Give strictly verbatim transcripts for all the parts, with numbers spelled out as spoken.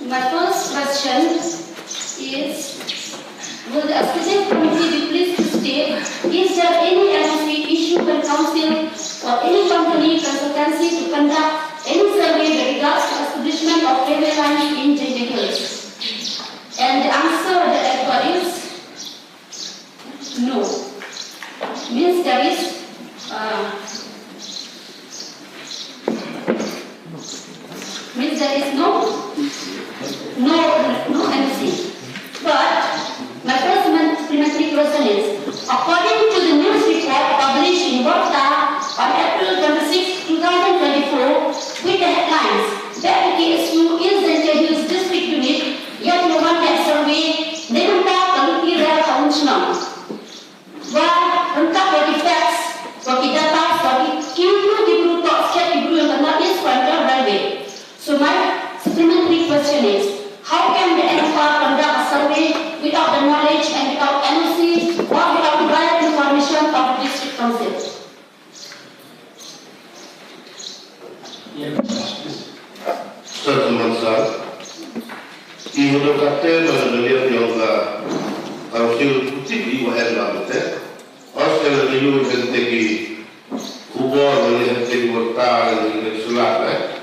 My first question is, will the executive committee be pleased to state, is there any N O C issued by council or any company consultancy to conduct any survey with regards to establishment of railway lines in Jaintia Hills? And the answer that I got is no. Means there is, uh, means there is no, no, no N O C. But my first supplementary question is, according to the news report published in Warta on April twenty-sixth, two thousand twenty-four, with the headlines, Bad K S U East Jaintia Hills District Unit, Ïa ki wan leh survey, ne mynta ka luti rel ha un shnong. Wa ryngkat wa ki facts, wa ki data, wa ki, ki bru, ki bru tok, siat ki bru ïa ka North East Frontier Railway. So my supplementary question is, how can the N F R conduct a survey without the knowledge and without N O C or without prior information of the district council? Sir Suman Sir, i hudok kate ba na liang yong ka Council Puti i wa en ba mete. Australia ni yu hente ki khubor ni hente ki warta ni hente sulat eh.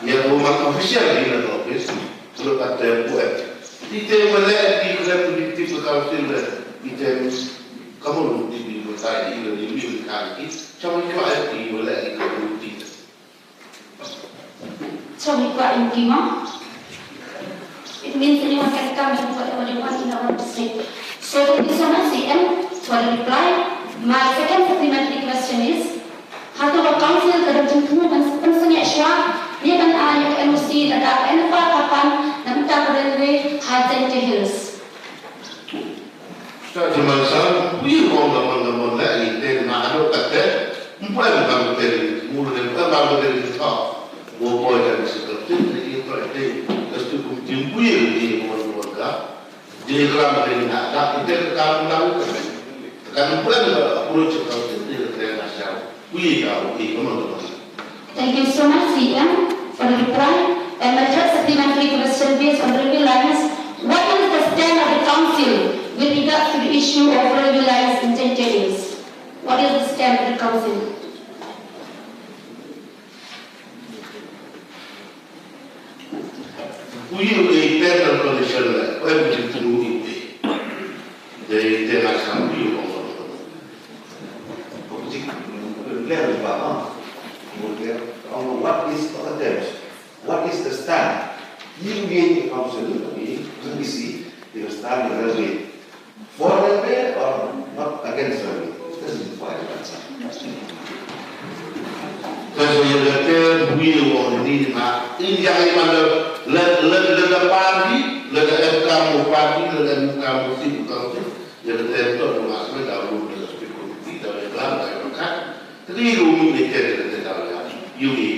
Ya ko man official ni na office. Hudok kate bu eh. Ite mele ki kule politik ka Council eh. Ite kamu ti bi warta i ni ni kan ki. Chong i kwah i wala i ka ruti. Chong i kwah i ki mo. It means anyone can come and do whatever they want in our district. So thank you so much, C M, for the reply. My second supplementary question is, hato ka council ka dang jingthmu ban pynsangeh shuwa ne ban ai ïa ka N O C lada N F R ka pan na bynta ka railway ha Jaintia Hills? Sa jiman sa pui hong gamon gamon la i te na ado kate mpuen bang te mulu ne mpuen bang te ni tho. Bo boy dan si kertin ni i to i te kastu kum timpui ni mon mon ka. Di gram ni na da i te kam dau ka. Kan mpuen ka approach ka te ni ka te na sa. Thank you so much, C M, for the reply. And my third supplementary question based on railway lines. What is the stand of the council with regards to the issue of railway lines in Jaintia Hills? What is the stand of the council? Uyu e tender commission la, ko e bitin tunu e. Dei tender sa uyu ko. Ko bitin level ba ha. Ko dia, what is the attempt? What is the stand? Uyu e council ni, ni isi, the stand of the railway. For railway or not against railway? This is the point of answer. Kasi ïa kata bui wong ni ma in ïa i ma le le le le le party le le F K mo party le le F K mo si ko si ïa kata to ma ma da lu le speak ko ti da le la ka ka. Tapi lu mi ne ke le le da la yu mi.